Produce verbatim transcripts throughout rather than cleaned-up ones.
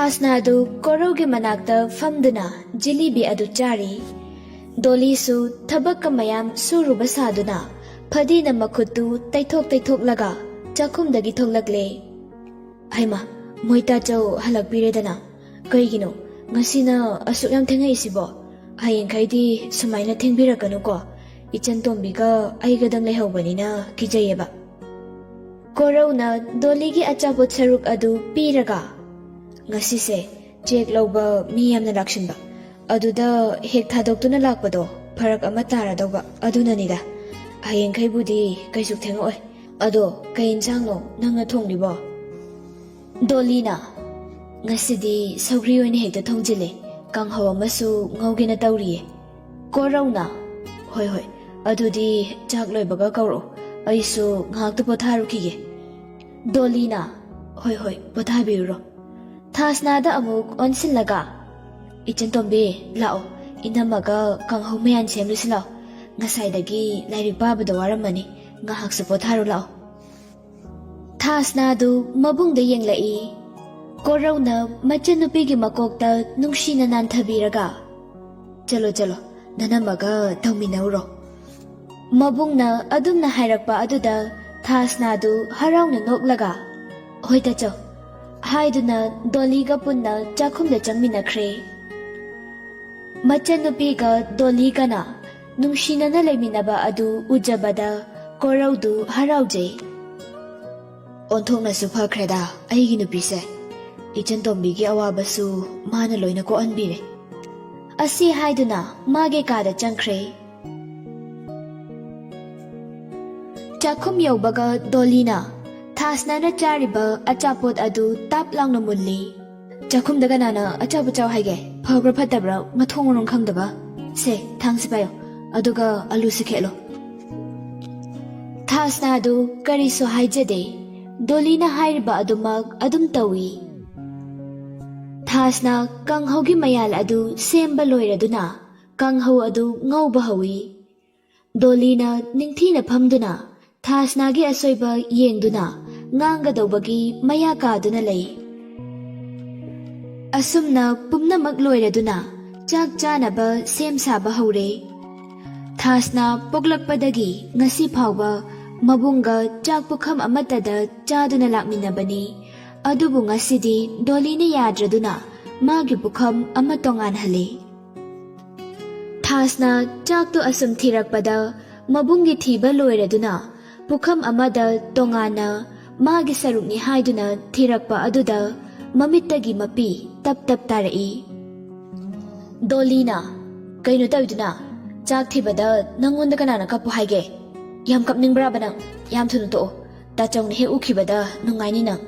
ꯊꯥꯁꯅꯥꯗꯨ ꯀꯣꯔꯧꯒꯤ ꯃꯅꯥꯛꯇ ꯐꯝꯗꯨꯅ ꯖꯤꯂꯤꯕꯤ ꯑꯗꯨ ꯆꯥꯔꯤ꯫ ꯗꯣꯂꯤꯁꯨ ꯊꯕꯛꯀ ꯃꯌꯥꯝ ꯁꯨꯔꯨꯕ ꯁꯥꯗꯨꯅ ꯐꯗꯤꯅ ꯃꯈꯨꯠꯇꯨ ꯇꯩꯊꯣꯛ ꯇꯩꯊꯣꯛꯂꯒ ꯆꯥꯛꯈꯨꯝꯗꯒꯤ ꯊꯣꯛꯂꯛꯂꯦ꯫ "ꯍꯩꯃꯥ, ꯃꯣꯏꯇꯥꯆꯧ ꯍꯜꯂꯛꯄꯤꯔꯦꯗꯅ꯫ ꯀꯩꯒꯤꯅꯣ ꯉꯁꯤꯅ ꯑꯁꯨꯛ ꯌꯥꯝ ꯊꯦꯡꯉꯛꯏꯁꯤꯕꯣ? ꯍꯌꯦꯡꯈꯩꯗꯤ ꯁꯨꯃꯥꯏꯅ ꯊꯦꯡꯕꯤꯔꯛꯀꯅꯨꯀꯣ꯫ ꯏꯆꯟ ꯇꯣꯝꯕꯤꯒ ꯑꯩꯒꯗꯪ ꯂꯩꯍꯧꯕꯅꯤꯅ ꯀꯤꯖꯩꯌꯦꯕ꯫" ꯀꯣꯔꯧꯅ ꯗꯣꯂꯤꯒꯤ ꯑꯆꯥꯄꯣꯠ ꯁꯔꯨꯛ ꯑꯗꯨ ꯄꯤꯔꯒ, "ꯉꯁꯤꯁꯦ ꯆꯦꯛ ꯂꯧꯕ ꯃꯤ ꯌꯥꯝꯅ ꯂꯥꯛꯁꯤꯟꯕ, ꯑꯗꯨꯗ ꯍꯦꯛ ꯊꯥꯗꯣꯛꯇꯨꯅ ꯂꯥꯛꯄꯗꯣ ꯐꯔꯛ ꯑꯃ ꯇꯥꯔꯗꯧꯕ, ꯑꯗꯨꯅꯅꯤꯗ꯫ ꯍꯌꯦꯡꯈꯩꯕꯨꯗꯤ ꯀꯩꯁꯨ ꯊꯦꯡꯉꯛꯑꯣꯏ꯫ ꯑꯗꯣ ꯀꯩ ꯏꯟꯁꯥꯡꯅꯣ ꯅꯪꯅ ꯊꯣꯡꯂꯤꯕꯣ?" ꯗꯣꯂꯤꯅ, "ꯉꯁꯤꯗꯤ ꯁꯧꯒ꯭ꯔꯤ ꯑꯣꯏꯅ ꯍꯦꯛꯇ ꯊꯣꯡꯖꯤꯜꯂꯦ, ꯀꯥꯡꯍꯧ ꯑꯃꯁꯨ ꯉꯧꯒꯦꯅ ꯇꯧꯔꯤꯌꯦ꯫" ꯀꯣꯔꯧꯅ, "ꯍꯣꯏ ꯍꯣꯏ, ꯑꯗꯨꯗꯤ ꯆꯥꯛ ꯂꯣꯏꯕꯒ ꯀꯧꯔꯛꯑꯣ, ꯑꯩꯁꯨ ꯉꯥꯏꯍꯥꯛꯇ ꯄꯣꯊꯥꯔꯨꯈꯤꯒꯦ꯫" ꯗꯣꯂꯤꯅ, "ꯍꯣꯏ ꯍꯣꯏ, ꯄꯣꯊꯥꯕꯤꯔꯨꯔꯣ꯫" ꯊꯥꯁꯅꯥꯗ ꯑꯃꯨꯛ ꯑꯣꯟꯁꯤꯜꯂꯒ, "ꯏꯆꯟ ꯇꯣꯝꯕꯤ, ꯂꯥꯛꯑꯣ, ꯏꯅꯝꯃꯒ ꯀꯥꯡꯍꯧ ꯃꯌꯥꯟ ꯁꯦꯝꯂꯨꯁꯤ ꯂꯥꯛꯑꯣ꯫ ꯉꯁꯥꯏꯗꯒꯤ ꯂꯥꯏꯔꯤꯛ ꯄꯥꯕꯗ ꯋꯥꯔꯝꯃꯅꯤ, ꯉꯥꯏꯍꯥꯛꯁꯨ ꯄꯣꯊꯥꯔꯨ ꯂꯥꯛꯑꯣ꯫" ꯊꯥꯁꯅꯥꯗꯨ ꯃꯕꯨꯡꯗ ꯌꯦꯡꯂꯛꯏ꯫ ꯀꯣꯔꯧꯅ ꯃꯆꯟꯅꯨꯄꯤꯒꯤ ꯃꯀꯣꯛꯇ ꯅꯨꯡꯁꯤꯅ ꯅꯥꯟꯊꯕꯤꯔꯒ, "ꯆꯠꯂꯣ ꯆꯠꯂꯣ, ꯅꯅꯝꯃꯒ ꯇꯧꯃꯤꯟꯅꯧꯔꯣ꯫" ꯃꯕꯨꯡꯅ ꯑꯗꯨꯝꯅ ꯍꯥꯏꯔꯛꯄ ꯑꯗꯨꯗ ꯊꯥꯁꯅꯥꯗꯨ ꯍꯔꯥꯎꯅ ꯅꯣꯛꯂꯒ, "ꯍꯣꯏ ꯇꯥꯆꯧ" ꯍꯥꯏꯗꯨꯅ ꯗꯣꯂꯤꯒ ꯄꯨꯟꯅ ꯆꯥꯛꯈꯨꯝꯗ ꯆꯪꯃꯤꯟꯅꯈ꯭ꯔꯦ꯫ ꯃꯆꯟꯅꯨꯄꯤꯒ ꯗꯣꯂꯤꯒꯅ ꯅꯨꯡꯁꯤꯅꯅ ꯂꯩꯃꯤꯟꯅꯕ ꯑꯗꯨ ꯎꯖꯕꯗ ꯀꯣꯔꯧꯗꯨ ꯍꯔꯥꯎꯖꯩ꯫ "ꯑꯣꯟꯊꯣꯛꯅꯁꯨ ꯐꯈ꯭ꯔꯦꯗ ꯑꯩꯒꯤ ꯅꯨꯄꯤꯁꯦ꯫ ꯏꯆꯟ ꯇꯣꯝꯕꯤꯒꯤ ꯑꯋꯥꯕꯁꯨ ꯃꯥꯅ ꯂꯣꯏꯅ ꯀꯣꯛꯍꯟꯕꯤꯔꯦ꯫" ꯑꯁꯤ ꯍꯥꯏꯗꯨꯅ ꯃꯥꯒꯤ ꯀꯥꯗ ꯆꯪꯈ꯭ꯔꯦ꯫ ꯆꯥꯛꯈꯨꯝ ꯌꯧꯕꯒ ꯗꯣꯂꯤꯅ ꯊꯥꯁꯅꯥꯅ ꯆꯥꯔꯤꯕ ꯑꯆꯥꯄꯣꯠ ꯑꯗꯨ ꯇꯥꯞ ꯂꯥꯎꯅ ꯃꯨꯜꯂꯤ꯫ "ꯆꯥꯛꯈꯨꯝꯗ ꯀꯅꯥꯅ ꯑꯆꯥꯄꯣꯠ ꯆꯥꯎ ꯍꯥꯏꯒꯦ? ꯐꯕ꯭ꯔꯥ ꯐꯠꯇꯕ꯭ꯔꯥ ꯃꯊꯣꯡ ꯃꯔꯝ ꯈꯪꯗꯕ꯫ ꯁꯦ, ꯊꯥꯡꯁꯤ ꯄꯥꯏꯌꯣ, ꯑꯗꯨꯒ ꯑꯂꯨꯁꯤ ꯈꯦꯠꯂꯣ꯫" ꯊꯥꯁꯅꯥꯗꯨ ꯀꯔꯤꯁꯨ ꯍꯥꯏꯖꯗꯦ꯫ ꯗꯣꯂꯤꯅ ꯍꯥꯏꯔꯤꯕ ꯑꯗꯨꯃꯛ ꯑꯗꯨꯝ ꯇꯧꯏ꯫ ꯊꯥꯁꯅꯥ ꯀꯥꯡꯍꯧꯒꯤ ꯃꯌꯥꯜ ꯑꯗꯨ ꯁꯦꯝꯕ ꯂꯣꯏꯔꯗꯨꯅ ꯀꯥꯡꯍꯧ ꯑꯗꯨ ꯉꯧꯕ ꯍꯧꯏ꯫ ꯗꯣꯂꯤꯅ ꯅꯤꯡꯊꯤꯅ ꯐꯝꯗꯨꯅ ꯊꯥꯁꯅꯥꯒꯤ ꯑꯁꯣꯏꯕ ꯌꯦꯡꯗꯨꯅ ꯉꯥꯡꯒꯗꯧꯕꯒꯤ ꯃꯌꯥ ꯀꯥꯗꯨꯅ ꯂꯩ꯫ ꯑꯁꯨꯝꯅ ꯄꯨꯝꯅꯃꯛ ꯂꯣꯏꯔꯗꯨꯅ ꯆꯥꯛ ꯆꯥꯅꯕ ꯁꯦꯝ ꯁꯥꯕ ꯍꯧꯔꯦ꯫ ꯊꯥꯁꯅꯥ ꯄꯣꯛꯂꯛꯄꯗꯒꯤ ꯉꯁꯤ ꯐꯥꯎꯕ ꯃꯕꯨꯡꯒ ꯆꯥꯛ ꯄꯨꯈꯝ ꯑꯃꯠꯇꯗ ꯆꯥꯗꯨꯅ ꯂꯥꯛꯃꯤꯟꯅꯕꯅꯤ꯫ ꯑꯗꯨꯕꯨ ꯉꯁꯤꯗꯤ ꯗꯣꯂꯤꯅ ꯌꯥꯗ꯭ꯔꯗꯨꯅ ꯃꯥꯒꯤ ꯄꯨꯈꯝ ꯑꯃ ꯇꯣꯉꯥꯟꯍꯜꯂꯦ꯫ ꯊꯥꯁꯅꯥ ꯆꯥꯛꯇꯨ ꯑꯁꯨꯝ ꯊꯤꯔꯛꯄꯗ ꯃꯕꯨꯡꯒꯤ ꯊꯤꯕ ꯂꯣꯏꯔꯗꯨꯅ ꯄꯨꯈꯝ ꯑꯃꯗ ꯇꯣꯉꯥꯟꯅ ꯃꯥꯒꯤ ꯁꯔꯨꯛꯅꯤ ꯍꯥꯏꯗꯨꯅ ꯊꯤꯔꯛꯄ ꯑꯗꯨꯗ ꯃꯃꯤꯠꯇꯒꯤ ꯃꯄꯤ ꯇꯞ ꯇꯞ ꯇꯥꯔꯛꯏ꯫ ꯗꯣꯂꯤꯅ, "ꯀꯩꯅꯣ ꯇꯧꯏꯗꯨꯅ? ꯆꯥꯛ ꯊꯤꯕꯗ ꯅꯪꯉꯣꯟꯗ ꯀꯅꯥꯅ ꯀꯞꯄꯨ ꯍꯥꯏꯒꯦ? ꯌꯥꯝ ꯀꯞꯅꯤꯡꯕ꯭ꯔꯥꯕ ꯅꯪ? ꯌꯥꯝ ꯊꯨꯅ ꯇꯣꯛꯑꯣ꯫ ꯇꯥꯆꯧꯅ ꯍꯦꯛ ꯎꯈꯤꯕꯗ ꯅꯨꯡꯉꯥꯏꯅꯤ ꯅꯪ꯫"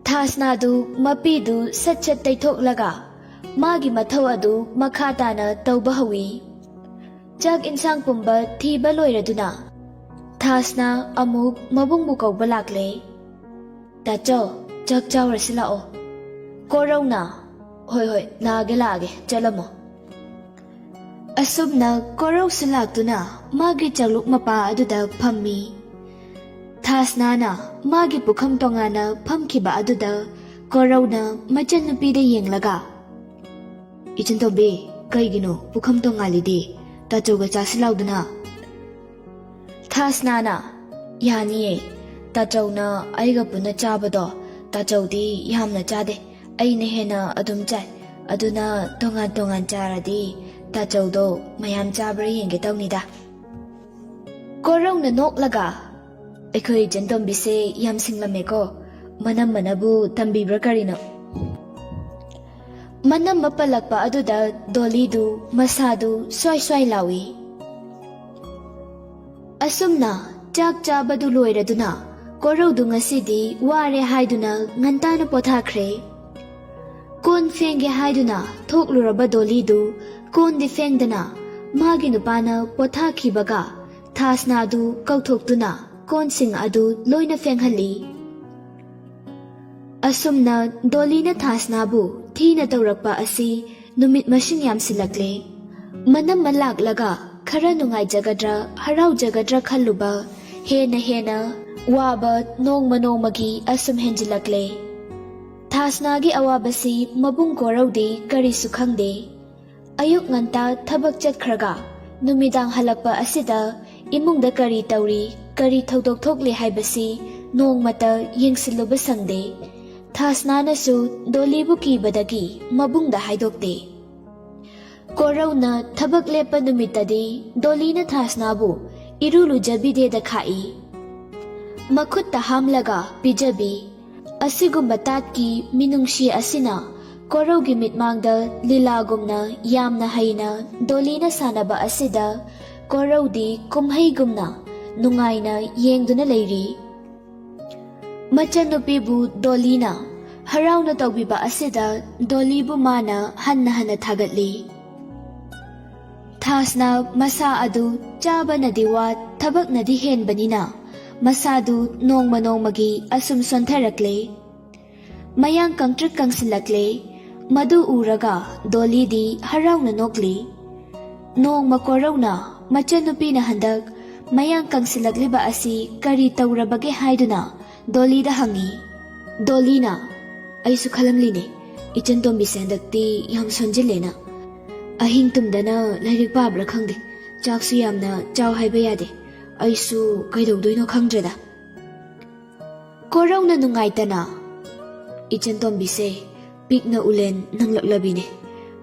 ꯊꯥꯁꯅꯥꯗꯨ ꯃꯄꯤꯗꯨ ꯁꯠ ꯁꯠ ꯇꯩꯊꯣꯛꯂꯒ ꯃꯥꯒꯤ ꯃꯊꯧ ꯑꯗꯨ ꯃꯈꯥ ꯇꯥꯅ ꯇꯧꯕ ꯍꯧꯏ꯫ ꯆꯥꯛ ꯏꯟꯁꯥꯡ ꯄꯨꯝꯕ ꯊꯤꯕ ꯂꯣꯏꯔꯗꯨꯅ ꯊꯥꯁꯅꯥ ꯑꯃꯨꯛ ꯃꯕꯨꯡꯕꯨ ꯀꯧꯕ ꯂꯥꯛꯂꯦ꯫ "ꯇꯥꯆꯧ, ꯆꯥꯛ ꯆꯥꯎꯔꯁꯤ ꯂꯥꯛꯑꯣ꯫ ꯀꯣꯔꯧꯅ꯫" "ꯍꯣꯏ, ꯍꯣꯏ, ꯂꯥꯛꯑꯒꯦ, ꯂꯥꯛꯑꯒꯦ, ꯆꯠꯂꯝꯃꯣ꯫" ꯑꯁꯨꯝꯅ ꯀꯣꯔꯧꯁꯨ ꯂꯥꯛꯇꯨꯅ ꯃꯥꯒꯤ ꯆꯥꯛꯂꯨꯛ ꯃꯄꯥ ꯑꯗꯨꯗ ꯐꯝꯃꯤ꯫ ꯊꯥꯁꯅꯥꯅ ꯃꯥꯒꯤ ꯄꯨꯈꯝ ꯇꯣꯉꯥꯟꯅ ꯐꯝꯈꯤꯕ ꯑꯗꯨꯗ ꯀꯣꯔꯧꯅ ꯃꯆꯟꯅꯨꯄꯤꯗ ꯌꯦꯡꯂꯒ, "ꯏꯆꯟꯇꯣꯝꯕꯤ, ꯀꯩꯒꯤꯅꯣ ꯄꯨꯈꯝ ꯇꯣꯉꯥꯜꯂꯤꯗꯤ? ꯇꯥꯆꯧꯒ ꯆꯥꯁꯤ ꯂꯥꯎꯗꯅ꯫" ꯊꯥꯁꯅꯥꯅ, "ꯌꯥꯅꯤꯌꯦ, ꯇꯥꯆꯧꯅ ꯑꯩꯒ ꯄꯨꯟꯅ ꯆꯥꯕꯗꯣ ꯇꯥꯆꯧꯗꯤ ꯌꯥꯝꯅ ꯆꯥꯗꯦ, ꯑꯩꯅ ꯍꯦꯟꯅ ꯑꯗꯨꯝ ꯆꯥꯏ꯫ ꯑꯗꯨꯅ ꯇꯣꯉꯥꯟ ꯇꯣꯉꯥꯟ ꯆꯥꯔꯗꯤ ꯇꯥꯆꯧꯗꯣ ꯃꯌꯥꯝ ꯆꯥꯕ꯭ꯔꯥ ꯌꯦꯡꯒꯦ ꯇꯧꯅꯤꯗ꯫" ꯀꯣꯔꯧꯅ ꯅꯣꯛꯂꯒ, "ꯑꯩꯈꯣꯏ ꯏꯆꯟꯇꯣꯝꯕꯤꯁꯦ ꯌꯥꯝ ꯁꯤꯡꯂꯝꯃꯦꯀꯣ, ꯃꯅꯝꯃꯅꯕꯨ ꯇꯝꯕꯤꯕ꯭ꯔꯥ ꯀꯔꯤꯅꯣ?" ꯃꯅꯝꯃ ꯄꯜꯂꯛꯄ ꯑꯗꯨꯗ ꯗꯣꯂꯤꯗꯨ ꯃꯁꯥꯗꯨ ꯁ꯭ꯋꯥꯏ ꯁ꯭ꯋꯥꯏ ꯂꯥꯎꯏ꯫ ꯑꯁꯨꯝꯅ ꯆꯥꯛ ꯆꯥꯕꯗꯨ ꯂꯣꯏꯔꯗꯨꯅ ꯀꯣꯔꯧꯗꯨ ꯉꯁꯤꯗꯤ ꯋꯥꯔꯦ ꯍꯥꯏꯗꯨꯅ ꯉꯟꯇꯥꯅ ꯄꯣꯊꯥꯈ꯭ꯔꯦ꯫ ꯀꯣꯟ ꯐꯦꯡꯒꯦ ꯍꯥꯏꯗꯨꯅ ꯊꯣꯛꯂꯨꯔꯕ ꯗꯣꯂꯤꯗꯨ ꯀꯣꯟꯗꯤ ꯐꯦꯡꯗꯅ ꯃꯥꯒꯤ ꯅꯨꯄꯥꯅ ꯄꯣꯊꯥꯈꯤꯕꯒ ꯊꯥꯁꯅꯥꯗꯨ ꯀꯧꯊꯣꯛꯇꯨꯅ ꯀꯣꯟꯁꯤꯡ ꯑꯗꯨ ꯂꯣꯏꯅ ꯐꯦꯡꯍꯜꯂꯤ꯫ ꯑꯁꯨꯝꯅ ꯗꯣꯂꯤꯅ ꯊꯥꯁꯅꯥꯕꯨ ꯊꯤꯅ ꯇꯧꯔꯛꯄ ꯑꯁꯤ ꯅꯨꯃꯤꯠ ꯃꯁꯤꯡ ꯌꯥꯝꯁꯤꯜꯂꯛꯂꯦ꯫ ꯃꯅꯝꯃ ꯂꯥꯛꯂꯒ ꯈꯔ ꯅꯨꯡꯉꯥꯏꯖꯒꯗ꯭ꯔꯥ, ꯍꯔꯥꯎꯖꯒꯗ꯭ꯔꯥ ꯈꯜꯂꯨꯕ, ꯍꯦꯟꯅ ꯍꯦꯟꯅ ꯋꯥꯕ ꯅꯣꯡꯃ ꯅꯣꯡꯃꯒꯤ ꯑꯁꯨꯝ ꯍꯦꯟꯖꯤꯜꯂꯛꯂꯦ꯫ ꯊꯥꯁꯅꯥꯒꯤ ꯑꯋꯥꯕꯁꯤ ꯃꯕꯨꯡ ꯀꯣꯔꯧꯗꯤ ꯀꯔꯤꯁꯨ ꯈꯪꯗꯦ꯫ ꯑꯌꯨꯛ ꯉꯟꯇꯥ ꯊꯕꯛ ꯆꯠꯈ꯭ꯔꯒ ꯅꯨꯃꯤꯗꯥꯡ ꯍꯜꯂꯛꯄ ꯑꯁꯤꯗ ꯏꯃꯨꯡꯗ ꯀꯔꯤ ꯇꯧꯔꯤ, ꯀꯔꯤ ꯊꯧꯗꯣꯛ ꯊꯣꯛꯂꯤ ꯍꯥꯏꯕꯁꯤ ꯅꯣꯡꯃꯇ ꯌꯦꯡꯁꯤꯜꯂꯨꯕ ꯁꯪꯗꯦ꯫ ꯊꯥꯁꯅꯥꯅꯁꯨ ꯗꯣꯂꯤꯕꯨ ꯀꯤꯕꯗꯒꯤ ꯃꯕꯨꯡꯗ ꯍꯥꯏꯗꯣꯛꯇꯦ꯫ ꯀꯣꯔꯧꯅ ꯊꯕꯛ ꯂꯦꯞꯄ ꯅꯨꯃꯤꯠꯇꯗꯤ ꯗꯣꯂꯤꯅ ꯊꯥꯁꯅꯥꯕꯨ ꯏꯔꯨ ꯂꯨꯖꯕꯤꯗꯦꯗ ꯈꯥꯛꯏ꯫ ꯃꯈꯨꯠꯇ ꯍꯥꯝꯂꯒ ꯄꯤꯖꯕꯤ꯫ ꯑꯁꯤꯒꯨꯝꯕ ꯇꯥꯠꯀꯤ ꯃꯤꯅꯨꯡꯁꯤ ꯑꯁꯤꯅ ꯀꯣꯔꯧꯒꯤ ꯃꯤꯠꯃꯥꯡꯗ ꯂꯤꯂꯥꯒꯨꯝꯅ ꯌꯥꯝꯅ ꯍꯩꯅ ꯗꯣꯂꯤꯅ ꯁꯥꯟꯅꯕ ꯑꯁꯤꯗ ꯀꯣꯔꯧꯗꯤ ꯀꯨꯝꯍꯩꯒꯨꯝꯅ ꯅꯨꯡꯉꯥꯏꯅ ꯌꯦꯡꯗꯨꯅ ꯂꯩꯔꯤ꯫ ꯃꯆꯟꯅꯨꯄꯤꯕꯨ ꯗꯣꯂꯤꯅ ꯍꯔꯥꯎꯅ ꯇꯧꯕꯤꯕ ꯑꯁꯤꯗ ꯗꯣꯂꯤꯕꯨ ꯃꯥꯅ ꯍꯟꯅ ꯍꯟꯅ ꯊꯥꯒꯠꯂꯤ꯫ ꯊꯥꯁꯅ ꯃꯁꯥ ꯑꯗꯨ ꯆꯥꯕꯅꯗꯤ ꯋꯥ, ꯊꯕꯛꯅꯗꯤ ꯍꯦꯟꯕꯅꯤꯅ ꯃꯁꯥꯗꯨ ꯅꯣꯡꯃ ꯅꯣꯡꯃꯒꯤ ꯑꯁꯨꯝ ꯁꯣꯟꯊꯔꯛꯂꯦ꯫ ꯃꯌꯥꯡ ꯀꯪꯇ꯭ꯔꯤꯛ ꯀꯪꯁꯤꯜꯂꯛꯂꯦ꯫ ꯃꯗꯨ ꯎꯔꯒ ꯗꯣꯂꯤꯗꯤ ꯍꯔꯥꯎꯅ ꯅꯣꯛꯂꯤ꯫ ꯅꯣꯡꯃ ꯀꯣꯔꯧꯅ ꯃꯆꯟꯅꯨꯄꯤꯅ ꯍꯟꯗꯛ ꯃꯌꯥꯡ ꯀꯪꯁꯤꯜꯂꯛꯂꯤꯕ ꯑꯁꯤ ꯀꯔꯤ ꯇꯧꯔꯕꯒꯦ ꯍꯥꯏꯗꯨꯅ ꯗꯣꯂꯤꯗ ꯍꯪꯉꯤ꯫ ꯗꯣꯂꯤꯅ, "ꯑꯩꯁꯨ ꯈꯜꯂꯝꯂꯤꯅꯦ, ꯏꯆꯟ ꯇꯣꯝꯕꯤꯁꯦ ꯍꯟꯗꯛꯇꯤ ꯌꯥꯝ ꯁꯣꯟꯖꯤꯜꯂꯦꯅ꯫ ꯑꯍꯤꯡ ꯇꯨꯝꯗꯅ ꯂꯥꯏꯔꯤꯛ ꯄꯥꯕ꯭ꯔꯥ ꯈꯪꯗꯦ, ꯆꯥꯛꯁꯨ ꯌꯥꯝꯅ ꯆꯥꯎ ꯍꯥꯏꯕ ꯌꯥꯗꯦ꯫ ꯑꯩꯁꯨ ꯀꯩꯗꯧꯗꯣꯏꯅꯣ ꯈꯪꯗ꯭ꯔꯦꯗ"꯫ ꯀꯣꯔꯧꯅ ꯅꯨꯡꯉꯥꯏꯇꯅ, "ꯏꯆꯟ ꯇꯣꯝꯕꯤꯁꯦ ꯄꯤꯛꯅ ꯎꯂꯦꯟ ꯅꯪꯂꯛꯂꯕꯤꯅꯦ꯫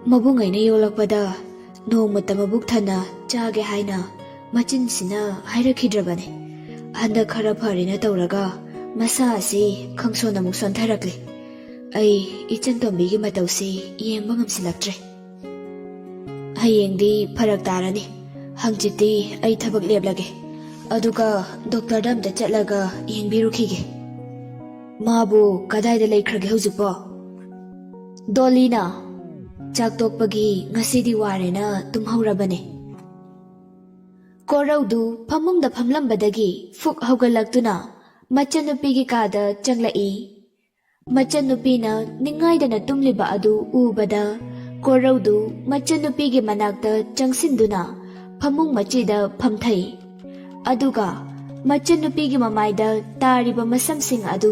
ꯃꯕꯨꯡ ꯑꯩꯅ ꯌꯣꯛꯂꯛꯄꯗ ꯅꯣꯡꯃꯇ ꯃꯕꯨꯛ ꯊꯟꯅ ꯆꯥꯒꯦ ꯍꯥꯏꯅ ꯃꯆꯤꯟꯁꯤꯅ ꯍꯥꯏꯔꯛꯈꯤꯗ꯭ꯔꯕꯅꯦ꯫ ꯍꯟꯗꯛ ꯈꯔ ꯐꯔꯦꯅ ꯇꯧꯔꯒ ꯃꯁꯥ ꯑꯁꯤ ꯈꯪꯁꯣꯟ ꯑꯃꯨꯛ ꯁꯣꯟꯊꯔꯛꯂꯦ꯫ ꯑꯩ ꯏꯆꯟ ꯇꯣꯝꯕꯤꯒꯤ ꯃꯇꯧꯁꯤ ꯌꯦꯡꯕ ꯉꯝꯁꯤꯜꯂꯛꯇ꯭ꯔꯦ꯫ ꯍꯌꯦꯡꯗꯤ ꯐꯔꯛ ꯇꯥꯔꯅꯤ꯫ ꯍꯪꯆꯤꯠꯇꯤ ꯑꯩ ꯊꯕꯛ ꯂꯦꯞꯂꯒꯦ꯫ ꯑꯗꯨꯒ ꯗꯣꯛꯇꯔꯗ ꯑꯝꯇ ꯆꯠꯂꯒ ꯌꯦꯡꯕꯤꯔꯨꯈꯤꯒꯦ꯫ ꯃꯥꯕꯨ ꯀꯗꯥꯏꯗ ꯂꯩꯈ꯭ꯔꯒꯦ ꯍꯧꯖꯤꯛꯄꯣ?" ꯗꯣꯂꯤꯅ, "ꯆꯥꯛ ꯇꯣꯛꯄꯒꯤ ꯉꯁꯤꯗꯤ ꯋꯥꯔꯦꯅ ꯇꯨꯝꯍꯧꯔꯕꯅꯦ"꯫ ꯀꯣꯔꯧꯗꯨ ꯐꯃꯨꯡꯗ ꯐꯝꯂꯝꯕꯗꯒꯤ ꯐꯨꯛ ꯍꯧꯒꯠꯂꯛꯇꯨꯅ ꯃꯆꯟꯅꯨꯄꯤꯒꯤ ꯀꯥꯗ ꯆꯪꯂꯛꯏ꯫ ꯃꯆꯟꯅꯨꯄꯤꯅ ꯅꯤꯡꯉꯥꯏꯗꯅ ꯇꯨꯝꯂꯤꯕ ꯑꯗꯨ ꯎꯕꯗ ꯀꯣꯔꯧꯗꯨ ꯃꯆꯟꯅꯨꯄꯤꯒꯤ ꯃꯅꯥꯛꯇ ꯆꯪꯁꯤꯟꯗꯨꯅ ꯐꯃꯨꯡ ꯃꯆꯤꯗ ꯐꯝꯊꯩ꯫ ꯑꯗꯨꯒ ꯃꯆꯟꯅꯨꯄꯤꯒꯤ ꯃꯃꯥꯏꯗ ꯇꯥꯔꯤꯕ ꯃꯁꯝꯁꯤꯡ ꯑꯗꯨ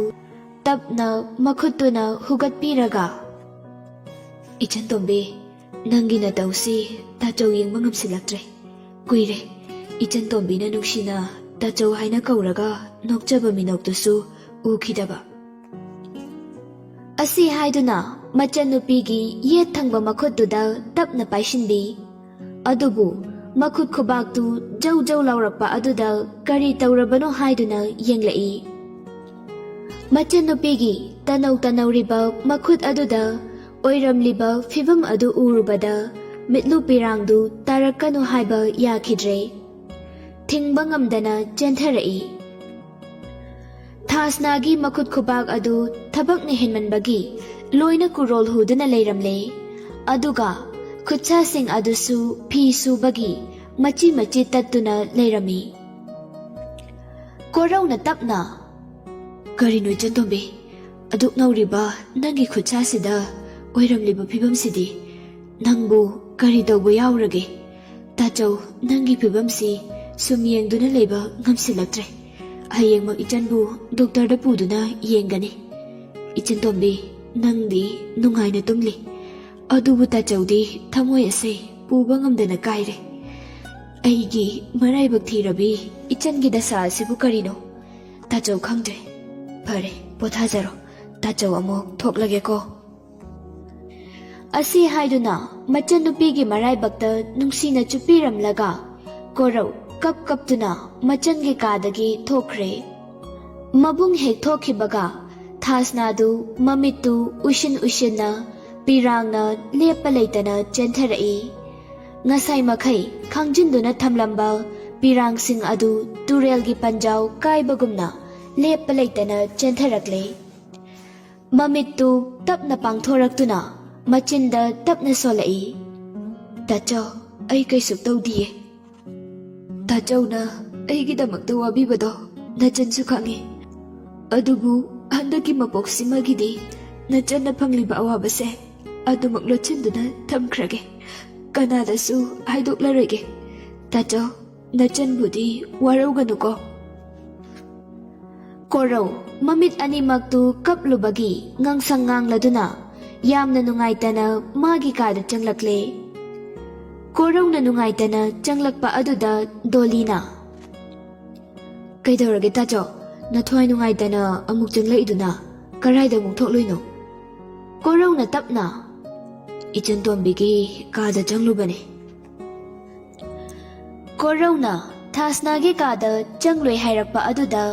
ꯇꯞꯅ ꯃꯈꯨꯠꯇꯨꯅ ꯍꯨꯒꯠꯄꯤꯔꯒ, "ꯏꯆꯟ ꯇꯣꯝꯕꯤ, ꯅꯪꯒꯤ ꯅꯇꯧꯁꯤ ꯇꯥꯆꯧ ꯌꯦꯡꯕ ꯉꯝꯁꯤꯜꯂꯛꯇ꯭ꯔꯦ꯫ ꯀꯨꯏꯔꯦ ꯏꯆꯟ ꯇꯣꯝꯕꯤꯅ ꯅꯨꯡꯁꯤꯅ ꯇꯥꯆꯧ ꯍꯥꯏꯅ ꯀꯧꯔꯒ ꯅꯣꯛꯆꯕ ꯃꯤꯅꯣꯛꯇꯨꯁꯨ ꯎꯈꯤꯗꯕ"꯫ ꯑꯁꯤ ꯍꯥꯏꯗꯨꯅ ꯃꯆꯟꯅꯨꯄꯤꯒꯤ ꯌꯦꯠ ꯊꯪꯕ ꯃꯈꯨꯠꯇꯨꯗ ꯇꯞꯅ ꯄꯥꯏꯁꯤꯟꯕꯤ꯫ ꯑꯗꯨꯕꯨ ꯃꯈꯨꯠ ꯈꯨꯕꯥꯛꯇꯨ ꯖꯧ ꯖꯧ ꯂꯥꯎꯔꯛꯄ ꯑꯗꯨꯗ ꯀꯔꯤ ꯇꯧꯔꯕꯅꯣ ꯍꯥꯏꯗꯨꯅ ꯌꯦꯡꯂꯛꯏ꯫ ꯃꯆꯟꯅꯨꯄꯤꯒꯤ ꯇꯅꯧ ꯇꯅꯧꯔꯤꯕ ꯃꯈꯨꯠ ꯑꯗꯨꯗ ꯑꯣꯏꯔꯝꯂꯤꯕ ꯐꯤꯚꯝ ꯑꯗꯨ ꯎꯔꯨꯕꯗ ꯃꯤꯠꯂꯨ ꯄꯤꯔꯥꯡꯗꯨ ꯇꯥꯔꯛꯀꯅꯨ ꯍꯥꯏꯕ ꯌꯥꯈꯤꯗ꯭ꯔꯦ꯫ ꯊꯤꯡꯕ ꯉꯝꯗꯅ ꯆꯦꯟꯊꯔꯛꯏ꯫ ꯊꯥꯁꯅꯥꯒꯤ ꯃꯈꯨꯠ ꯈꯨꯕꯥꯛ ꯑꯗꯨ ꯊꯕꯛꯅ ꯍꯦꯟꯃꯟꯕꯒꯤ ꯂꯣꯏꯅ ꯀꯨꯔꯣꯜ ꯍꯨꯗꯨꯅ ꯂꯩꯔꯝꯂꯦ꯫ ꯑꯗꯨꯒ ꯈꯨꯠꯁꯥꯁꯤꯡ ꯑꯗꯨꯁꯨ ꯐꯤ ꯁꯨꯕꯒꯤ ꯃꯆꯤ ꯃꯆꯤ ꯇꯠꯇꯨꯅ ꯂꯩꯔꯝꯃꯤ꯫ ꯀꯣꯔꯧꯅ ꯇꯞꯅ, "ꯀꯔꯤꯅꯣ ꯏꯆꯟ ꯇꯣꯝꯕꯤ? ꯑꯗꯨꯛ ꯅꯧꯔꯤꯕ ꯅꯪꯒꯤ ꯈꯨꯠꯁꯥꯁꯤꯗ ꯑꯣꯏꯔꯝꯂꯤꯕ ꯐꯤꯕꯝꯁꯤꯗꯤ? ꯅꯪꯕꯨ ꯀꯔꯤ ꯇꯧꯕ ꯌꯥꯎꯔꯒꯦ? ꯇꯥꯆꯧ, ꯅꯪꯒꯤ ꯐꯤꯕꯝꯁꯤ ꯁꯨꯝ ꯌꯦꯡꯗꯨꯅ ꯂꯩꯕ ꯉꯝꯁꯤꯜꯂꯛꯇ꯭ꯔꯦ꯫ ꯍꯌꯦꯡꯃꯛ ꯏꯆꯟꯕꯨ ꯗꯣꯛꯇꯔꯗ ꯄꯨꯗꯨꯅ ꯌꯦꯡꯒꯅꯤ꯫ ꯏꯆꯟ ꯇꯣꯝꯕꯤ, ꯅꯪꯗꯤ ꯅꯨꯡꯉꯥꯏꯅ ꯇꯨꯝꯂꯤ꯫ ꯑꯗꯨꯕꯨ ꯇꯥꯆꯧꯗꯤ ꯊꯃꯣꯏ ꯑꯁꯦ ꯄꯨꯕ ꯉꯝꯗꯅ ꯀꯥꯏꯔꯦ꯫ ꯑꯩꯒꯤ ꯃꯔꯥꯏꯕꯛ ꯊꯤꯔꯕꯤ ꯏꯆꯟꯒꯤ ꯗꯁꯥ ꯑꯁꯤꯕꯨ ꯀꯔꯤꯅꯣ? ꯇꯥꯆꯧ ꯈꯪꯗ꯭ꯔꯦ꯫ ꯐꯔꯦ, ꯄꯣꯊꯥꯖꯔꯣ꯫ ꯇꯥꯆꯧ ꯑꯃꯨꯛ ꯊꯣꯛꯂꯒꯦꯀꯣ"꯫ ꯑꯁꯤ ꯍꯥꯏꯗꯨꯅ ꯃꯆꯟꯅꯨꯄꯤꯒꯤ ꯃꯔꯥꯏꯕꯛꯇ ꯅꯨꯡꯁꯤꯅ ꯆꯨꯞꯄꯤꯔꯝꯂꯒ ꯀꯣꯔꯧ ꯀꯞ ꯀꯞꯇꯨꯅ ꯃꯆꯟꯒꯤ ꯀꯥꯗꯒꯤ ꯊꯣꯛꯈ꯭ꯔꯦ꯫ ꯃꯕꯨꯡ ꯍꯦꯛ ꯊꯣꯛꯈꯤꯕꯒ ꯊꯥꯁꯅꯥꯗꯨ ꯃꯃꯤꯠꯇꯨ ꯎꯏꯁꯤꯟ ꯎꯏꯁꯤꯟꯅ ꯄꯤꯔꯥꯡꯅ ꯂꯦꯞꯄ ꯂꯩꯇꯅ ꯆꯦꯟꯊꯔꯛꯏ꯫ ꯉꯁꯥꯏ ꯃꯈꯩ ꯈꯥꯡꯖꯤꯟꯗꯨꯅ ꯊꯝꯂꯝꯕ ꯄꯤꯔꯥꯡꯁꯤꯡ ꯑꯗꯨ ꯇꯨꯔꯦꯜꯒꯤ ꯄꯟꯖꯥꯎ ꯀꯥꯏꯕꯒꯨꯝꯅ ꯂꯦꯞꯄ ꯂꯩꯇꯅ ꯆꯦꯟꯊꯔꯛꯂꯦ꯫ ꯃꯃꯤꯠꯇꯨ ꯇꯞꯅ ꯄꯥꯡꯊꯣꯔꯛꯇꯨꯅ ꯃꯆꯤꯟꯗ ꯇꯞꯅ ꯁꯣꯜꯂꯛꯏ, "ꯇꯥꯆꯧ, ꯑꯩ ꯀꯩꯁꯨ ꯇꯧꯗꯤꯌꯦ꯫ ꯇꯥꯆꯧꯅ ꯑꯩꯒꯤꯗꯃꯛꯇ ꯋꯥꯕꯤꯕꯗꯣ ꯅꯆꯟꯁꯨ ꯈꯪꯉꯤ꯫ ꯑꯗꯨꯕꯨ ꯍꯟꯗꯛꯀꯤ ꯃꯄꯣꯛꯁꯤꯃꯒꯤꯗꯤ ꯅꯆꯟꯅ ꯐꯪꯂꯤꯕ ꯑꯋꯥꯕꯁꯦ ꯑꯗꯨꯃꯛ ꯂꯣꯠꯁꯤꯟꯗꯨꯅ ꯊꯝꯈ꯭ꯔꯒꯦ꯫ ꯀꯅꯥꯗꯁꯨ ꯍꯥꯏꯗꯣꯛꯂꯔꯣꯏꯒꯦ꯫ ꯇꯥꯆꯧ, ꯅꯆꯟꯕꯨꯗꯤ ꯋꯥꯔꯧꯒꯅꯨꯀꯣ"꯫ ꯀꯣꯔꯧ, ꯃꯃꯤꯠ ꯑꯅꯤꯃꯛꯇꯨ ꯀꯞꯂꯨꯕꯒꯤ ꯉꯥꯡꯁꯪ ꯉꯥꯡꯂꯗꯨꯅ ꯌꯥꯝꯅ ꯅꯨꯡꯉꯥꯏꯇꯅ ꯃꯥꯒꯤ ꯀꯥꯗ ꯆꯪꯂꯛꯂꯦ꯫ ꯀꯣꯔꯧꯅ ꯅꯨꯡꯉꯥꯏꯇꯅ ꯆꯪꯂꯛꯄ ꯑꯗꯨꯗ ꯗꯣꯂꯤꯅ, "ꯀꯩꯗꯧꯔꯒꯦ ꯇꯥꯆꯧ? ꯅꯊ꯭ꯋꯥꯏ ꯅꯨꯡꯉꯥꯏꯇꯅ ꯑꯃꯨꯛ ꯆꯪꯂꯛꯏꯗꯨꯅ? ꯀꯔꯥꯏꯗ ꯑꯃꯨꯛ ꯊꯣꯛꯂꯨꯏꯅꯣ?" ꯀꯣꯔꯧꯅ ꯇꯞꯅ, "ꯏꯆꯟ ꯇꯣꯝꯕꯤꯒꯤ ꯀꯥꯗ ꯆꯪꯂꯨꯕꯅꯦ꯫" ꯀꯣꯔꯧꯅ ꯊꯥꯁꯅꯥꯒꯤ ꯀꯥꯗ ꯆꯪꯂꯣꯏ ꯍꯥꯏꯔꯛꯄ ꯑꯗꯨꯗ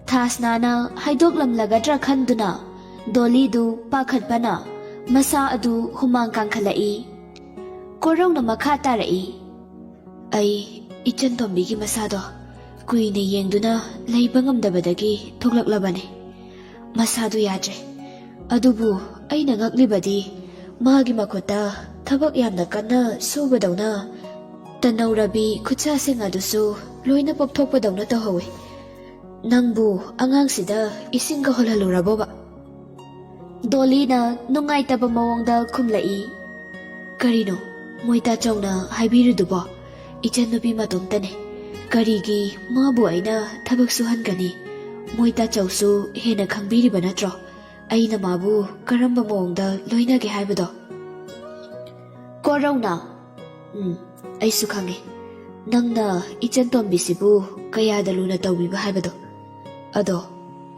ꯊꯥꯁꯅꯥꯅ ꯍꯥꯏꯗꯣꯛꯂꯝꯂꯒꯗ꯭ꯔꯥ ꯈꯟꯗꯨꯅ ꯗꯣꯂꯤꯗꯨ ꯄꯥꯈꯠꯄꯅ ꯃꯁꯥ ꯑꯗꯨ ꯍꯨꯃꯥꯡ ꯀꯥꯡꯈꯠꯂꯛꯏ꯫ ꯀꯣꯔꯧꯅ ꯃꯈꯥ ꯇꯥꯔꯛꯏ, "ꯑꯩ ꯏꯆꯟ ꯇꯣꯝꯕꯤꯒꯤ ꯃꯁꯥꯗꯣ ꯀꯨꯏꯅ ꯌꯦꯡꯗꯨꯅ ꯂꯩꯕ ꯉꯝꯗꯕꯗꯒꯤ ꯊꯣꯛꯂꯛꯂꯕꯅꯦ꯫ ꯃꯁꯥꯗꯨ ꯌꯥꯗ꯭ꯔꯦ꯫ ꯑꯗꯨꯕꯨ ꯑꯩꯅ ꯉꯛꯂꯤꯕꯗꯤ ꯃꯥꯒꯤ ꯃꯈꯨꯠꯇ ꯊꯕꯛ ꯌꯥꯝꯅ ꯀꯟꯅ ꯁꯨꯕꯗꯧꯅ ꯇꯅꯧꯔꯕꯤ ꯈꯨꯠꯁꯥꯁꯤꯡ ꯑꯗꯨꯁꯨ ꯂꯣꯏꯅ ꯄꯣꯞꯊꯣꯛꯄꯗꯧꯅ ꯇꯧꯍꯧꯏ꯫ ꯅꯪꯕꯨ ꯑꯉꯥꯡꯁꯤꯗ ꯏꯁꯤꯡꯒ ꯍꯣꯜꯍꯜꯂꯨꯔꯕꯣꯕ?" ꯗꯣꯂꯤꯅ ꯅꯨꯡꯉꯥꯏꯇꯕ ꯃꯑꯣꯡꯗ ꯈꯨꯝꯂꯛꯏ, "ꯀꯔꯤꯅꯣ ꯃꯣꯏ ꯇꯥꯆꯧꯅ ꯍꯥꯏꯕꯤꯔꯤꯗꯨꯕꯣ? ꯏꯆꯟꯅꯨꯄꯤ ꯃꯇꯣꯝꯇꯅꯦ꯫ ꯀꯔꯤꯒꯤ ꯃꯥꯕꯨ ꯑꯩꯅ ꯊꯕꯛ ꯁꯨꯍꯟꯒꯅꯤ? ꯃꯣꯏ ꯇꯥꯆꯧꯁꯨ ꯍꯦꯟꯅ ꯈꯪꯕꯤꯔꯤꯕ ꯅꯠꯇ꯭ꯔꯣ ꯑꯩꯅ ꯃꯥꯕꯨ ꯀꯔꯝꯕ ꯃꯑꯣꯡꯗ ꯂꯣꯏꯅꯒꯦ ꯍꯥꯏꯕꯗꯣ?" ꯀꯣꯔꯧꯅ, "ꯎꯝ, ꯑꯩꯁꯨ ꯈꯪꯉꯦ ꯅꯪꯅ ꯏꯆꯟ ꯇꯣꯝꯕꯤꯁꯤꯕꯨ ꯀꯌꯥꯗ ꯂꯨꯅ ꯇꯧꯕꯤꯕ ꯍꯥꯏꯕꯗꯣ꯫ ꯑꯗꯣ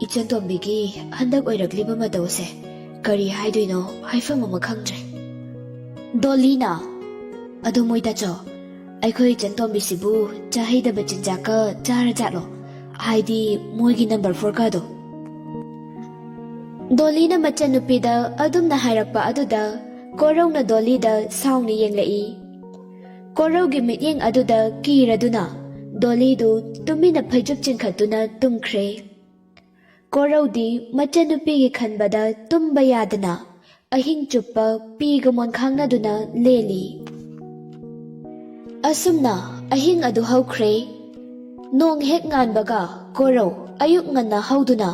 ꯏꯆꯟ ꯇꯣꯝꯕꯤꯒꯤ ꯍꯟꯗꯛ ꯑꯣꯏꯔꯛꯂꯤꯕ ꯃꯇꯧꯁꯦ ꯀꯔꯤ ꯍꯥꯏꯗꯣꯏꯅꯣ, ꯍꯥꯏꯐꯝ ꯑꯃ ꯈꯪꯗ꯭ꯔꯦ꯫" ꯗꯣꯂꯤꯅ, "ꯑꯗꯨ ꯃꯣꯏ ꯇꯥꯆꯧ, ꯑꯩꯈꯣꯏ ꯏꯆꯟ ꯇꯣꯝꯕꯤꯁꯤꯕꯨ ꯆꯥꯍꯩꯗꯕ ꯆꯤꯟꯖꯥꯛꯀ ꯆꯥꯔ ꯖꯥꯠꯂꯣ? ꯍꯥꯏꯗꯤ ꯃꯣꯏꯒꯤ ꯅꯝꯕꯔ ꯐꯣꯔꯒꯗꯣ?" ꯗꯣꯂꯤꯅ ꯃꯆꯟꯅꯨꯄꯤꯗ ꯑꯗꯨꯝꯅ ꯍꯥꯏꯔꯛꯄ ꯑꯗꯨꯗ ꯀꯣꯔꯧꯅ ꯗꯣꯂꯤꯗ ꯁꯥꯎꯅ ꯌꯦꯡꯂꯛꯏ꯫ ꯀꯣꯔꯧꯒꯤ ꯃꯤꯠꯌꯦꯡ ꯑꯗꯨꯗ ꯀꯤꯔꯗꯨꯅ ꯗꯣꯂꯤꯗꯨ ꯇꯨꯃꯤꯟꯅ ꯐꯩꯖꯨꯞ ꯆꯤꯡꯈꯠꯇꯨꯅ ꯇꯨꯝꯈ꯭ꯔꯦ꯫ ꯀꯣꯔꯧꯗꯤ ꯃꯆꯟꯅꯨꯄꯤꯒꯤ ꯈꯟꯕꯗ ꯇꯨꯝꯕ ꯌꯥꯗꯅ ꯑꯍꯤꯡ ꯆꯨꯞꯄ ꯄꯤꯒ ꯃꯣꯟꯈꯥꯡꯅꯗꯨꯅ ꯂꯦꯜꯂꯤ꯫ ꯑꯁꯨꯝꯅ ꯑꯍꯤꯡ ꯑꯗꯨ ꯍꯧꯈ꯭ꯔꯦ꯫ ꯅꯣꯡ ꯍꯦꯛ ꯉꯥꯟꯕꯒ ꯀꯣꯔꯧ ꯑꯌꯨꯛ ꯉꯟꯅ ꯍꯧꯗꯨꯅ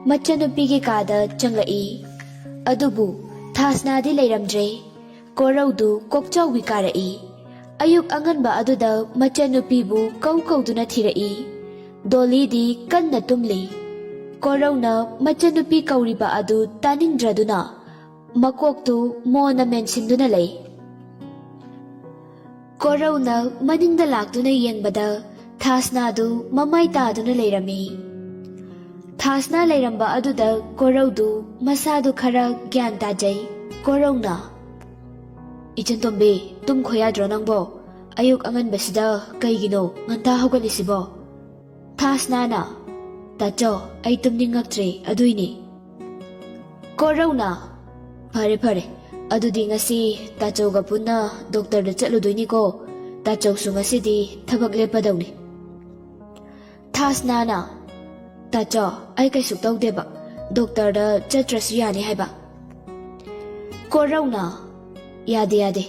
ꯃꯆꯟꯅꯨꯄꯤꯒꯤ ꯀꯥꯗ ꯆꯪꯂꯛꯏ꯫ ꯑꯗꯨꯕꯨ ꯊꯥꯁꯅꯥꯗꯤ ꯂꯩꯔꯝꯗ꯭ꯔꯦ꯫ ꯀꯣꯔꯧꯗꯨ ꯀꯣꯛꯆꯥꯎꯕꯤ ꯀꯥꯔꯛꯏ꯫ ꯑꯌꯨꯛ ꯑꯉꯟꯕ ꯑꯗꯨꯗ ꯃꯆꯟꯅꯨꯄꯤꯕꯨ ꯀꯧ ꯀꯧꯗꯨꯅ ꯊꯤꯔꯛꯏ꯫ ꯗꯣꯂꯤꯗꯤ ꯀꯟꯅ ꯇꯨꯝꯂꯤ꯫ ꯀꯣꯔꯧꯅ ꯃꯆꯟꯅꯨꯄꯤ ꯀꯧꯔꯤꯕ ꯑꯗꯨ ꯇꯥꯅꯤꯡꯗ꯭ꯔꯗꯨꯅ ꯃꯀꯣꯛꯇꯨ ꯃꯣꯟꯅ ꯃꯦꯟꯁꯤꯟꯗꯨꯅ ꯂꯩ꯫ ꯀꯣꯔꯧꯅ ꯃꯅꯤꯡꯗ ꯂꯥꯛꯇꯨꯅ ꯌꯦꯡꯕꯗ ꯊꯥꯁꯅꯥꯗꯨ ꯃꯃꯥꯏ ꯇꯥꯗꯨꯅ ꯂꯩꯔꯝꯃꯤ꯫ ꯊꯥꯁꯅꯥ ꯂꯩꯔꯝꯕ ꯑꯗꯨꯗ ꯀꯣꯔꯧꯗꯨ ꯃꯁꯥꯗꯨ ꯈꯔ ꯒ꯭ꯌꯥꯟ ꯇꯥꯖꯩ꯫ ꯀꯣꯔꯧꯅ, "ꯏꯆꯟꯇꯣꯝꯕꯤ, ꯇꯨꯝꯈꯣ ꯌꯥꯗ꯭ꯔꯣ ꯅꯪꯕꯣ? ꯑꯌꯨꯛ ꯑꯉꯟꯕꯁꯤꯗ ꯀꯩꯒꯤꯅꯣ ꯉꯟꯇꯥ ꯍꯧꯒꯠꯂꯤꯁꯤꯕꯣ?" ꯊꯥꯁꯅꯥꯅ, "ꯇꯥꯆꯧ, ꯑꯩ ꯇꯨꯝꯅꯤꯡꯉꯛꯇ꯭ꯔꯦ, ꯑꯗꯨꯏꯅꯦ꯫" ꯀꯣꯔꯧꯅ, "ꯐꯔꯦ ꯐꯔꯦ, ꯑꯗꯨꯗꯤ ꯉꯁꯤ ꯇꯥꯆꯧꯒ ꯄꯨꯟꯅ ꯗꯣꯛꯇꯔꯗ ꯆꯠꯂꯨꯗꯣꯏꯅꯤꯀꯣ꯫ ꯇꯥꯆꯧꯁꯨ ꯉꯁꯤꯗꯤ ꯊꯕꯛ ꯂꯦꯞꯄꯗꯧꯅꯤ꯫" ꯊꯥꯁꯅꯥꯅ, "ꯇꯥꯆꯧ, ꯑꯩ ꯀꯩꯁꯨ ꯇꯧꯗꯦꯕ, ꯗꯣꯛꯇꯔꯗ ꯆꯠꯇ꯭ꯔꯁꯨ ꯌꯥꯅꯤ ꯍꯥꯏꯕ꯫" ꯀꯣꯔꯧꯅ, "ꯌꯥꯗꯦ ꯌꯥꯗꯦ,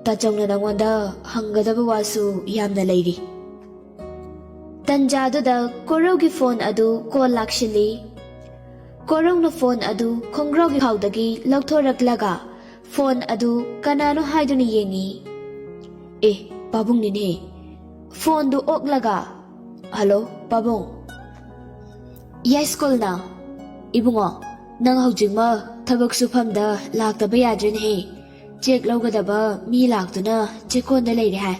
ꯇꯥꯆꯧꯅ ꯅꯪꯉꯣꯟꯗ ꯍꯪꯒꯗꯕ ꯋꯥꯁꯨ ꯌꯥꯝꯅ ꯂꯩꯔꯤ꯫" ꯇꯟꯖꯥꯗꯨꯗ ꯀꯣꯔꯧꯒꯤ ꯐꯣꯟ ꯑꯗꯨ ꯀꯣꯜ ꯂꯥꯛꯁꯤꯜꯂꯤ꯫ ꯀꯣꯔꯧꯅ ꯐꯣꯟ ꯑꯗꯨ ꯈꯣꯡꯒ꯭ꯔꯥꯎꯒꯤ ꯈꯥꯎꯗꯒꯤ ꯂꯧꯊꯣꯔꯛꯂꯒ ꯐꯣꯟ ꯑꯗꯨ ꯀꯅꯥꯅꯣ ꯍꯥꯏꯗꯨꯅ ꯌꯦꯡꯉꯤ꯫ ꯑꯦ, ꯄꯥꯕꯨꯡꯅꯤꯅꯦ꯫ ꯐꯣꯟꯗꯨ ꯑꯣꯛꯂꯒ, "ꯍꯜꯂꯣ, ꯄꯥꯕꯨꯡ꯫" ꯌꯥꯏꯁ꯭ꯀꯨꯜꯅ, "ꯏꯕꯨꯡꯉꯣ, ꯅꯪ ꯍꯧꯖꯤꯛꯃꯛ ꯊꯕꯛ ꯁꯨꯐꯝꯗ ꯂꯥꯛꯇꯕ ꯌꯥꯗ꯭ꯔꯦꯅꯦꯍꯦ꯫ ꯆꯦꯛ ꯂꯧꯒꯗꯕ ꯃꯤ ꯂꯥꯛꯇꯨꯅ ꯆꯦꯛꯀꯣꯟꯗ ꯂꯩꯔꯦ ꯍꯥꯏ꯫"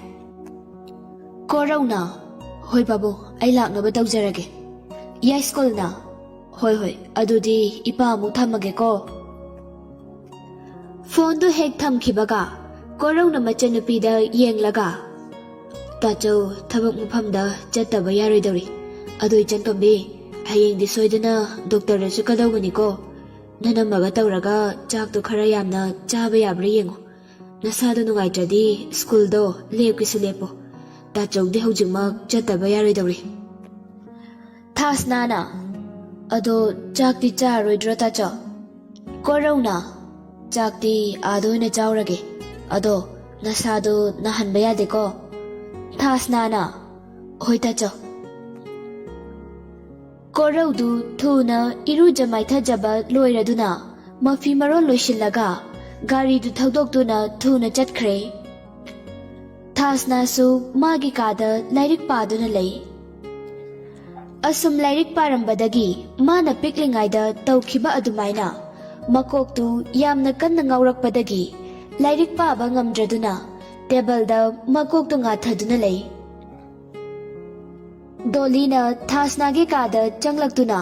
ꯀꯣꯔꯧꯅ, "ꯍꯣꯏ ꯄꯥꯕꯨꯡ, ꯑꯩ ꯂꯥꯛꯅꯕ ꯇꯧꯖꯔꯒꯦ꯫" ꯌꯥꯏꯁ꯭ꯀꯨꯜꯅ, "ꯍꯣꯏ ꯍꯣꯏ, ꯑꯗꯨꯗꯤ ꯏꯄꯥ ꯑꯃꯨꯛ ꯊꯝꯃꯒꯦꯀꯣ꯫" ꯐꯣꯟꯗꯨ ꯍꯦꯛ ꯊꯝꯈꯤꯕꯒ ꯀꯣꯔꯧꯅ ꯃꯆꯟꯅꯨꯄꯤꯗ ꯌꯦꯡꯂꯒ, "ꯇꯥꯆꯧ ꯊꯕꯛ ꯃꯐꯝꯗ ꯆꯠꯇꯕ ꯌꯥꯔꯣꯏꯗꯧꯔꯤ꯫ ꯑꯗꯣ ꯏꯆꯟꯇꯣꯝꯕꯤ, ꯍꯌꯦꯡꯗꯤ ꯁꯣꯏꯗꯅ ꯗꯣꯛꯇꯔꯗ ꯆꯠꯀꯗꯧꯕꯅꯤꯀꯣ꯫ ꯅꯅꯝꯃꯒ ꯇꯧꯔꯒ ꯆꯥꯛꯇꯣ ꯈꯔ ꯌꯥꯝꯅ ꯆꯥꯕ ꯌꯥꯕ꯭ꯔꯥ ꯌꯦꯡꯉꯣ꯫ ꯅꯁꯥꯗꯣ ꯅꯨꯡꯉꯥꯏꯇ꯭ꯔꯗꯤ ꯁ꯭ꯀꯨꯜꯗꯣ ꯂꯦꯞꯀꯦꯁꯨ ꯂꯦꯞꯄꯣ꯫ ꯇꯥꯆꯧꯗꯤ ꯍꯧꯖꯤꯛꯃꯛ ꯆꯠꯇꯕ ꯌꯥꯔꯣꯏꯗꯧꯔꯤ꯫" ꯊꯥꯁꯅꯥꯅ, "ꯑꯗꯣ ꯆꯥꯛꯇꯤ ꯆꯥꯔꯣꯏꯗ꯭ꯔꯣ ꯇꯥꯆꯧ?" ꯀꯣꯔꯧꯅ, "ꯆꯥꯛꯇꯤ ꯑꯥꯗ ꯑꯣꯏꯅ ꯆꯥꯎꯔꯒꯦ꯫ ꯑꯗꯣ ꯅꯁꯥꯗꯣ ꯅꯥꯍꯟꯕ ꯌꯥꯗꯦꯀꯣ꯫" ꯊꯥꯁꯅꯥꯅ, "ꯍꯣꯏ ꯇꯥꯆꯧ꯫" ꯀꯣꯔꯧꯗꯨ ꯊꯨꯅ ꯏꯔꯨꯖ ꯃꯥꯏꯊꯖꯕ ꯂꯣꯏꯔꯗꯨꯅ ꯃꯐꯤ ꯃꯔꯣꯜ ꯂꯣꯏꯁꯤꯜꯂꯒ ꯒꯥꯔꯤꯗꯨ ꯊꯧꯗꯣꯛꯇꯨꯅ ꯊꯨꯅ ꯆꯠꯈ꯭ꯔꯦ꯫ ꯊꯥꯁꯅꯥꯁꯨ ꯃꯥꯒꯤ ꯀꯥꯗ ꯂꯥꯏꯔꯤꯛ ꯄꯥꯗꯨꯅ ꯂꯩ꯫ ꯑꯁꯨꯝ ꯂꯥꯏꯔꯤꯛ ꯄꯥꯔꯝꯕꯗꯒꯤ ꯃꯥꯅ ꯄꯤꯛꯂꯤꯉꯩꯗ ꯇꯧꯈꯤꯕ ꯑꯗꯨꯃꯥꯏꯅ ꯃꯀꯣꯛꯇꯨ ꯌꯥꯝꯅ ꯀꯟꯅ ꯉꯥꯎꯔꯛꯄꯗꯒꯤ ꯂꯥꯏꯔꯤꯛ ꯄꯥꯕ ꯉꯝꯗ꯭ꯔꯗꯨꯅ ꯇꯦꯕꯜꯗ ꯃꯀꯣꯛꯇꯨ ꯉꯥꯊꯗꯨꯅ ꯂꯩ꯫ ꯗꯣꯂꯤꯅ ꯊꯥꯁꯅꯥꯒꯤ ꯀꯥꯗ ꯆꯪꯂꯛꯇꯨꯅ,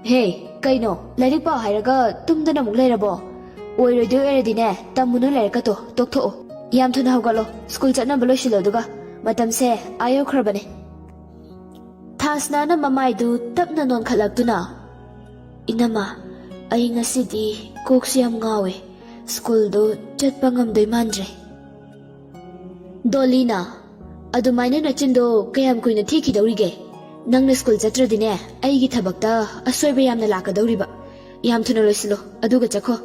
"ꯍꯦ, ꯀꯩꯅꯣ, ꯂꯥꯏꯔꯤꯛ ꯄꯥꯎ ꯍꯥꯏꯔꯒ ꯇꯨꯝꯗꯅ ꯑꯃꯨꯛ ꯂꯩꯔꯕꯣ? ꯑꯣꯏꯔꯣꯏꯗꯣꯏ ꯑꯣꯏꯔꯗꯤꯅꯦ, ꯇꯝꯃꯨꯅꯨ ꯂꯥꯏꯔꯤꯛꯀꯇꯣ, ꯇꯣꯛꯊꯣꯛꯑꯣ꯫ ꯌꯥꯝ ꯊꯨꯅ ꯍꯧꯒꯠꯂꯣ, ꯁ꯭ꯀꯨꯜ ꯆꯠꯅꯕ ꯂꯣꯏꯁꯤꯜꯂꯣ, ꯑꯗꯨꯒ ꯃꯇꯝꯁꯦ ꯑꯥ ꯌꯧꯈ꯭ꯔꯕꯅꯦ꯫" ꯊꯥꯁꯅꯥꯅ ꯃꯃꯥꯏꯗꯨ ꯇꯞꯅ ꯅꯣꯟꯈꯠꯂꯛꯇꯨꯅ, "ꯏꯅꯝꯃ, ꯑꯩ ꯉꯁꯤꯗꯤ ꯀꯣꯛꯁꯨ ꯌꯥꯝ ꯉꯥꯎꯋꯦ, ꯁ꯭ꯀꯨꯜꯗꯣ ꯆꯠꯄ ꯉꯝꯗꯣꯏ ꯃꯥꯟꯗ꯭ꯔꯦ꯫" ꯗꯣꯂꯤꯅ, "ꯑꯗꯨꯃꯥꯏꯅ ꯅꯆꯤꯟꯗꯣ ꯀꯌꯥꯝ ꯀꯨꯏꯅ ꯊꯤꯈꯤꯗꯧꯔꯤꯒꯦ? ꯅꯪꯅ ꯁ꯭ꯀꯨꯜ ꯆꯠꯇ꯭ꯔꯗꯤꯅꯦ, ꯑꯩꯒꯤ ꯊꯕꯛꯇ ꯑꯁꯣꯏꯕ ꯌꯥꯝꯅ ꯂꯥꯛꯀꯗꯧꯔꯤꯕ꯫ ꯌꯥꯝ ꯊꯨꯅ ꯂꯣꯏꯁꯤꯜꯂꯣ, ꯑꯗꯨꯒ ꯆꯠꯈꯣ꯫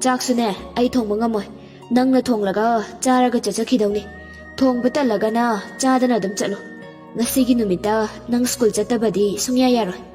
ꯆꯥꯛꯁꯨꯅꯦ, ꯑꯩ ꯊꯣꯡꯕ ꯉꯝꯃꯣꯏ꯫ ꯅꯪꯅ ꯊꯣꯡꯂꯒ ꯆꯥꯔꯒ ꯆꯠꯆꯈꯤꯗꯧꯅꯤ꯫ ꯊꯣꯡꯕ ꯇꯜꯂꯒꯅ ꯆꯥꯗꯅ ꯑꯗꯨꯝ ꯆꯠꯂꯣ꯫ ꯉꯁꯤꯒꯤ ꯅꯨꯃꯤꯠꯇ ꯅꯪ ꯁ꯭ꯀꯨꯜ ꯆꯠꯇꯕꯗꯤ ꯁꯨꯡꯌꯥ ꯌꯥꯔꯣꯏ꯫"